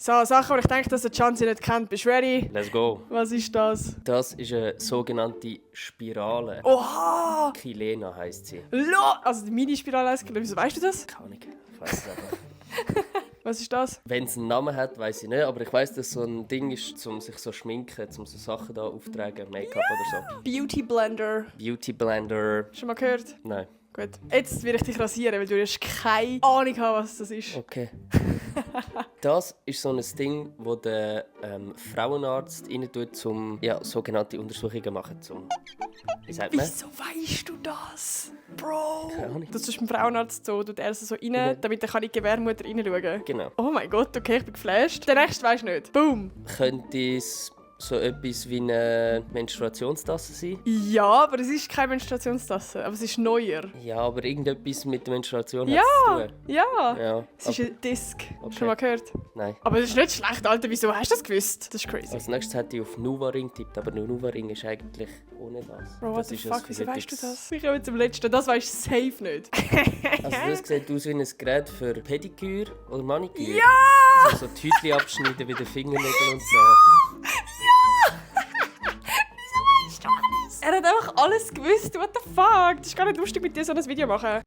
So, Sachen, die ich denke, dass der Chanzi nicht kennt. Bist du ready? Let's go. Was ist das? Das ist eine sogenannte Spirale. Oha! Kilena heisst sie. Also die Mini-Spirale heisst, wieso weißt du das? Keine Ahnung. Ich weiss es einfach. Was ist das? Wenn es einen Namen hat, weiss ich nicht. Aber ich weiss, dass es so ein Ding ist, um sich so schminken, um so Sachen da aufzutragen, Make-up oder so. Beauty Blender. Beauty Blender. Schon mal gehört? Nein. Gut. Jetzt will ich dich rasieren, weil du hast keine Ahnung haben, was das ist. Okay. Das ist so ein Ding, wo der Frauenarzt rein tut, um sogenannte Untersuchungen machen. Wie sagt man? Wieso weißt du das? Bro! Keine Ahnung. Das ist beim Frauenarzt so, tut er so rein, damit er in die Gebärmutter reinschauen. Genau. Oh mein Gott, okay, ich bin geflasht. Der nächste weisst du nicht. Boom! Könnte es so etwas wie eine Menstruationstasse sein? Ja, aber es ist keine Menstruationstasse, aber es ist neuer. Ja, aber irgendetwas mit der Menstruation Ja. hat es zu tun. Ja! Ja. Es ist ein Disc. Okay. Schon mal gehört? Nein. Aber es ist nicht schlecht, Alter. Wieso hast du das gewusst? Das ist crazy. Als nächstes hätte ich auf Nuvaring getippt, aber Nuvaring ist eigentlich ohne das. Bro, what Das the ist ein fuck? Wieso weißt du verhütungs- das? Ich komme zum letzten. Das weisst du safe nicht. Also das sieht aus wie ein Gerät für Pediküre oder Maniküre. Ja! So Tütchen abschneiden wie den Fingernägeln und so. Er hat einfach alles gewusst. What the fuck? Das ist gar nicht lustig, mit dir so ein Video machen.